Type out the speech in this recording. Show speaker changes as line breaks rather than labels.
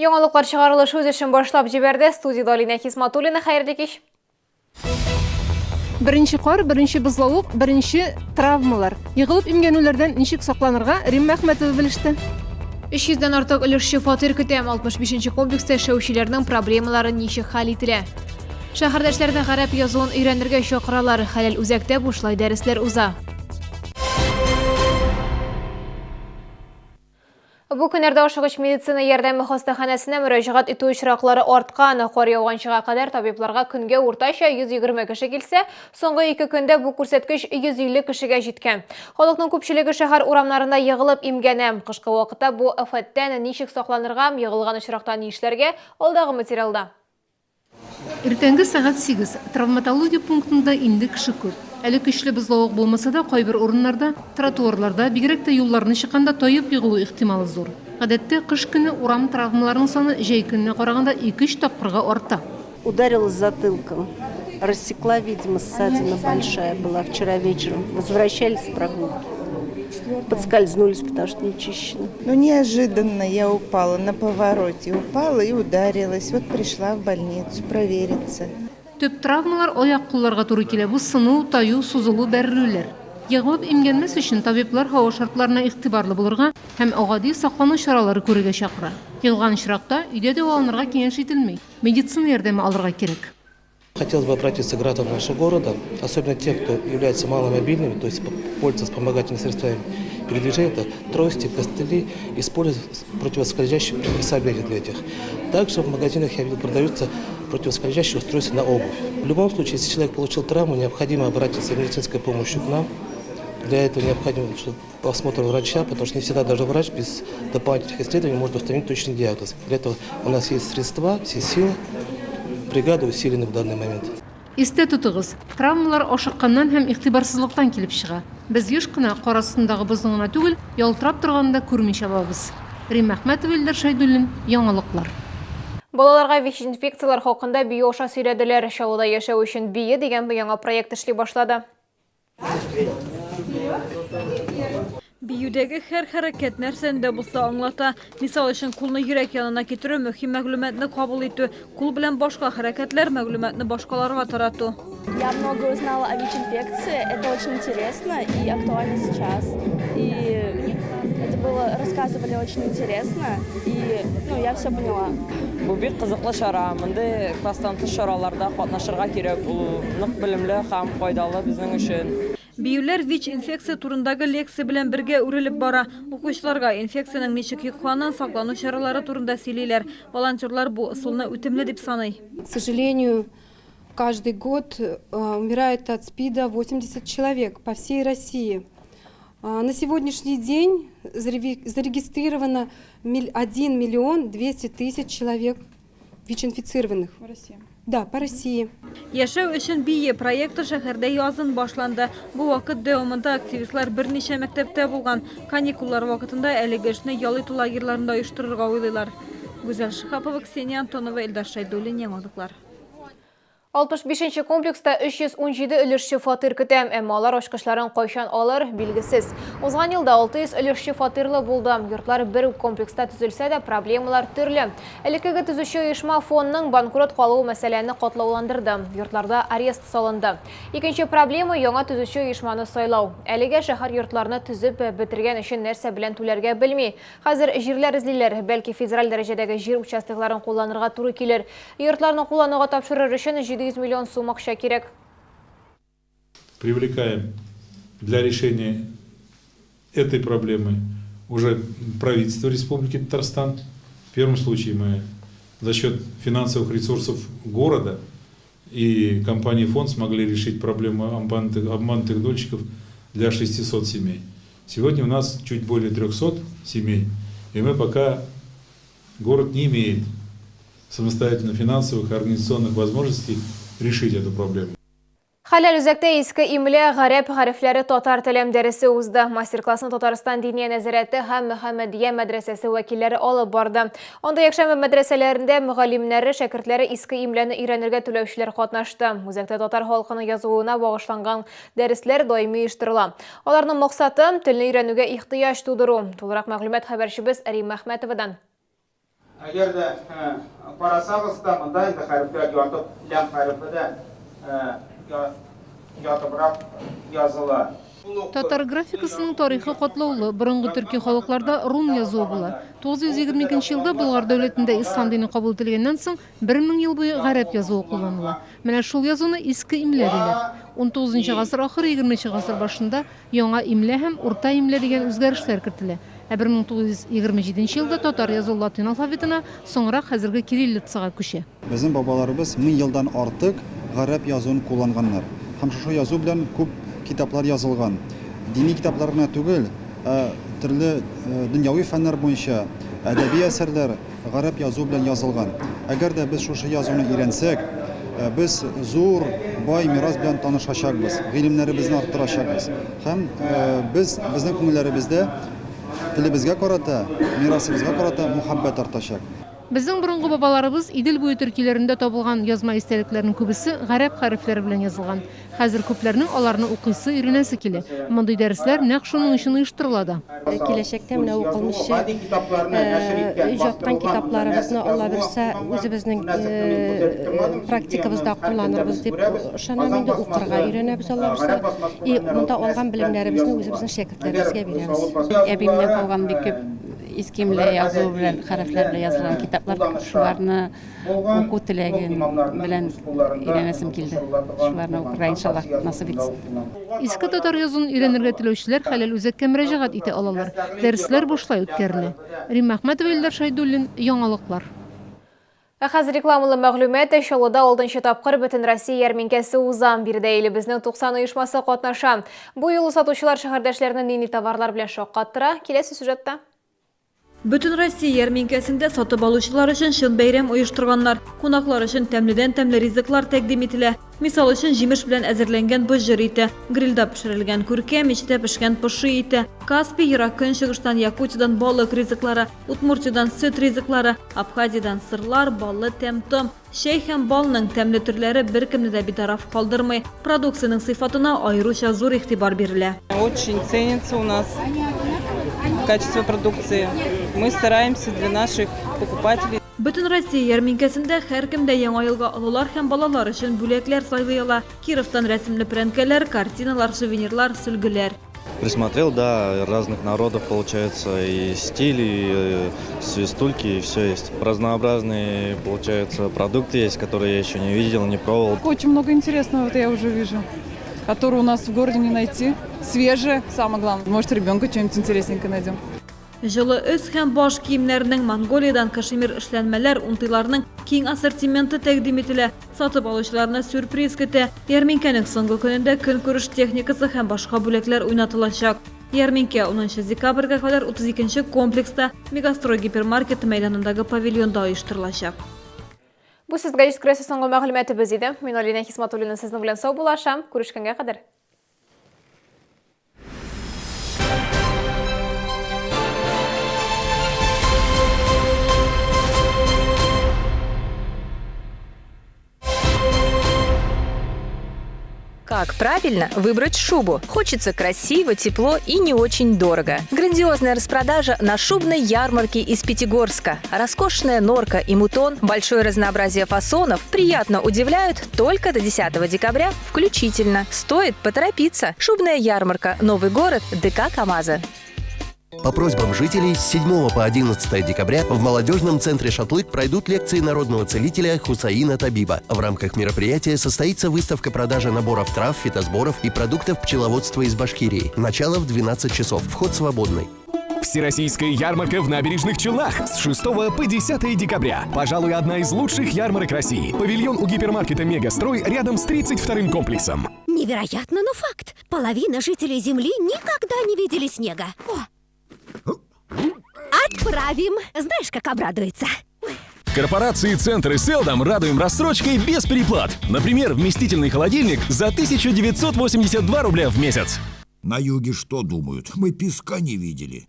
Яңалыклар чыгарылышы үз эшен башлап җибәрде. Студиядә Алинә Хисматуллина. Хәерле кич.
Беренче кар, беренче бозлавык, беренче травмалар. Егылып имгәнүләрдән ничек сакланырга, Римма Әхмәтова белеште.
300 дән артык өлешче фатир көтә. 65 нче комплекста яшәүчеләрнең проблемалары ничек хәл ителә? Шәһәрдәшләрне гарәп язуын өйрәнергә чакыралар. Хәләл үзәктә бушлай дәресләр уза. Бу көннәрдә ашыгыч медицина ярдәме хастаханәсенә мөрәҗәгать итү очраклары арткан. Кар яуганчыга кадәр табибларга көнгә уртача 120 кеше килсә, соңгы ике көндә бу күрсәткеч 150 кешегә җиткән. Халыкның күпчелеге шәһәр урамнарында егылып имгәнә. Кышкы вакытта бу афәттән ничек сакланырга, егылган очракта ни эшләргә, алдагы материалда.
Иртәнге сәгать сигез. Травматология пунктында инде кеше күп. Әле көчле бозлавык булмаса да, кайбер урыннарда, тротуарларда, бигрәк тә юлларны чыкканда таеп егылу ихтималы зур. Гадәттә, кыш көне урам травмаларының саны җәй көненә караганда ике-өч тапкырга арта.
Ударилась затылком, рассекла, видимо, ссадина большая была вчера вечером. Возвращались с прогулки, подскользнулись, потому что не чищено.
Ну, неожиданно я упала на повороте, упала и ударилась. Вот пришла в больницу провериться.
Төп травмалар аяк-кулларга туры килә, бу сыну, таю, сузылу, бәрелүләр. Егылып имгәнмәс өчен табиблар һава шартларына игътибарлы булырга һәм гади саклану чаралары күрергә чакыра. Егылган очракта, өйдә дәваланырга киңәш ителми, медицина ярдәме алырга кирәк.
Хотелось бы обратиться к гражданам нашего города, особенно тех, кто является маломобильными, то есть пользуются вспомогательными средствами передвижения, это трости, костыли, использовать противоскользящие приспособления для этих. Также в магазинах, я видел, продаются противоскользящие устройства на обувь. В любом случае, если человек получил травму, необходимо обратиться за медицинской помощью к нам. Для этого необходимо осмотр врача, потому что не всегда даже врач без дополнительных исследований может установить точный диагноз. Для этого у нас есть средства, все силы, бригады усилены в данный момент.
Истә тотыгыз, травмалар ашыкканнан һәм игътибарсызлыктан килеп чыга. Без еш кына кар астындагы бозны гына түгел, ялтырап торганын да күрми чабабыз. Римма Әхмәтова, Илдар Шәйдуллин, Яңалыклар.
Балаларга ВИЧ-инфекцияләр хакында бию аша сөйләделәр. Чаллыда яшәү өчен бие дигән яңа проект эшли башлады.
Биюдәге һәр хәрәкәт нәрсәне дә булса аңлата. Мисал өчен, кулны йөрәк янына китерү, мөһим мәгълүматны кабул итү, кул белән башка хәрәкәтләр, мәгълүматны башкаларга тарату.
Я много узнала о ВИЧ-инфекции, это очень интересно и актуально сейчас. И это было, рассказывали очень интересно, и ну, я все поняла.
Бу бик кызыклы чара. Мондый класстан тыш чараларда катнашырга кирәк. Ул нык белемле һәм файдалы безнең өчен.
Биюләр ВИЧ-инфекция турындагы лекция белән бергә үрелеп бара. Укучыларга инфекциянең ничек йокканын, саклану чаралары турында сөйлиләр. Волонтерлар бу ысулны үтемле дип саный.
К сожалению, каждый год э, умирает от СПИДа 80 человек по всей России. На сегодняшний день зарегистрировано 1 миллион 200 тысяч человек ВИЧ-инфицированных.
В России?
Да, по России.
Яшәү өчен бие проекты шәһәрдә язын башланды. Бу вакыт дәвамында активистлар берничә мәктәптә булган. Каникуллар вакытында әлеге эшне ял итү лагерьларында оештырырга уйлыйлар. Гүзәл Шиһапова, Ксения Антонова, Эльдар Шәйдуллин, Яңалыклар.
65 нче комплекста 317 өлешче фатир көтә, әмма алар ачкычларын кайчан алыр, билгесез. Узган елда 600 өлешче фатирлы булды. Йортлар бер үк комплекста төзелсә дә, проблемалар төрле. Элеккеге төзүче оешма ФОНның банкрот калуы мәсьәләне катлауландырды. Йортларда арест салынды. Икенче проблема, яңа төзүче оешманы сайлау. Әлегә шәһәр йортларны төзеп бетергән өчен нәрсә белән түләргә белми. Хәзер җирләр эзлиләр, бәлки федераль дәрәҗәдәге җир участокларын кулланырга туры килер. Йортларны куллануга тапшырыр өчен 700 миллион сум акча кирәк.
Привлекаем для решения этой проблемы уже правительство Республики Татарстан. В первом случае мы за счет финансовых ресурсов города и компании «Фонд» смогли решить проблему обманутых, обманутых дольщиков для 600 семей. Сегодня у нас чуть более 300 семей, и мы пока город не имеет самостоятельно финансовых и организационных возможностей решить эту проблему.
Хәләл үзәктә иске имлә, гарәп хәрефләре татар телем дәресе узды. Мастер-классны Татарстан Диния нәзарәте һәм Мөхәммәдия мәдрәсәсе вәкилләре алып барды. Анда якшәмбе мәдрәсәләрендә мөгаллимнәре, шәкертләре иске имләне өйрәнергә теләүчеләр катнашты. Үзәктә татар халкының язуына багышланган дәресләр даими оештырыла. Аларның максаты, телне өйрәнүгә ихтыяҗ тудыру. Тулырак мәгълүмат хәбәрчебез Римма Әхмәтовадан.
Әгәр дә карасагыз да, монда инде хәрефләр ятып, ләм хәрефе дә ятыбрак языла.
Татар графикасының тарихы катлаулы. Борынгы төрки халыкларда рун язуы була. 922 нче елда Болгар дәүләтендә ислам дине кабул ителгәннән соң, 1000 ел буе гарәп язуы кулланыла. Менә шул язуны иске имлә диләр. Унтугызынчы гасыр ахыры, егерменче гасыр башында яңа имлә һәм урта имлә дигән үзгәрешләр кертелә. Ә 1927 нче елда татар язуы латин алфавитына, соңрак хәзерге кириллицага күчә.
Безнең бабаларыбыз 1000 елдан артык гарәп язуын кулланганнар. Һәм шушы язу белән күп китаплар язылган. Дини китаплар гына түгел, ә төрле дөньяви фәннәр буенча әдәби әсәрләр гарәп язуы белән язылган. Әгәр дә без шушы язуны өйрәнсәк, без зур, бай мирас белән танышачакбыз, гыйлемнәребезне арттырачакбыз. Һәм без, безнең күңелләребездә телебезгә карата, мирасыбызга карата мөхәббәт артачак.
Безнең борынгы бабаларыбыз Идел буе төркиләрендә табылган язма истәлекләрнең күбесе гарәп хәрефләре белән язылган. Хәзер күпләрнең аларны укыйсы, өйрәнәсе килә. Мондый дәресләр нәкъ шуның өчен оештырыла да.
Киләчәктә менә укылмыйча яткан китапларыбызны, Алла бирсә, үзебезнең практикабызда кулланырбыз дип ышанам инде, укырга өйрәнәбез, Алла бирсә. И монда алган белемнәребезне үзебезнең шәкертләребезгә бирәбез.
Әбиемнән калган бик күп Иске имлә язу белән, хәрефләр белән язылган китаплар күп, шуларны уку теләген белән өйрәнәсем килде. Шуларны укырга, иншаллаһ, насыйп итсен.
Иске татар язуын өйрәнергә теләүчеләр Хәләл үзәккә мөрәҗәгать итә алалар. Дәресләр бушлай үткәрелә. Римма Әхмәтова, Илдар Шәйдуллин, Яңалыклар.
Ә хәзер рекламалы мәгълүмат. Чаллыда алтынчы тапкыр Бөтенроссия ярминкәсе уза. Биредә илебезнең 90 оешмасы катнаша. Бу юлы сатучылар шәһәрдәшләрне нинди товарлар белән шаккаттыра? Киләсе сюжетта.
Бөтенроссия ярминкәсендә сатып алучылар өчен чын бәйрәм оештырганнар. Кунаклар өчен тәмледән-тәмле ризыклар тәкъдим ителә. Мисал өчен, җимеш белән әзерләнгән боҗыр ите, грильда пешерелгән күркә, мичтә пешкән поши ите, Каспий, Ерак Көнчыгыштан, Якутиядән балык ризыклары, Удмуртиядән сөт ризыклары, Абхазиядән сырлар, баллы тәм-том. Чәй һәм балның тәмле төрләре беркемне дә битараф калдырмый. Продукциянең сыйфатына аеруча зур игътибар бирелә.
Очень ценится у нас качество продукции. Мы стараемся для наших покупателей.
Бөтенроссия ярминкәсендә һәркем дә Яңа елга олылар һәм балалар өчен бүләкләр сайлый ала. Кировтан рәсемле прәнкәләр, картиналар, сувенирлар, сөлгеләр.
Присмотрел, да, разных народов получается и стиль, и э, свистульки, и все есть. Разнообразные, получается, продукты есть, которые я еще не видел, не пробовал.
Очень много интересного вот я уже вижу, которые у нас в городе не найти. Свежее, самое главное. Может, ребенку что-нибудь интересненькое найдем.
Җылы өс һәм баш киемнәренең, Монголиядән кашемир эшләнмәләр, унтыйларның киң ассортименты тәкъдим ителә. Сатып алучыларны сюрприз көтә. Ярминкәнең соңгы көнендә көнкүреш техникасы һәм башка бүләкләр уйнатылачак. Ярминкә унынчы декабрьгә кадәр 32 нче комплекста Мегастрой гипермаркеты мәйданындагы павильонда оештырылачак.
Бу сезгә җиткерәсе соңгы мәгълүматыбыз иде. Мин Алинә Хисматуллина сезнең белән саубуллашам. Күрешкәнгә кадәр.
Как правильно выбрать шубу? Хочется красиво, тепло и не очень дорого. Грандиозная распродажа на шубной ярмарке из Пятигорска. Роскошная норка и мутон, большое разнообразие фасонов приятно удивляют только до 10 декабря включительно. Стоит поторопиться. Шубная ярмарка «Новый город» ДК «КамАЗа».
По просьбам жителей с 7 по 11 декабря в молодежном центре «Шатлык» пройдут лекции народного целителя Хусаина Табиба. В рамках мероприятия состоится выставка продажи наборов трав, фитосборов и продуктов пчеловодства из Башкирии. Начало в 12 часов. Вход свободный.
Всероссийская ярмарка в набережных Челнах с 6 по 10 декабря. Пожалуй, одна из лучших ярмарок России. Павильон у гипермаркета «Мегастрой» рядом с 32-м комплексом.
Невероятно, но факт. Половина жителей Земли никогда не видели снега. О! Отправим. Знаешь, как обрадуется.
В корпорации «Центры Селдом» радуем рассрочкой без переплат. Например, вместительный холодильник за 1982 рубля в месяц.
На юге что думают? Мы песка не видели.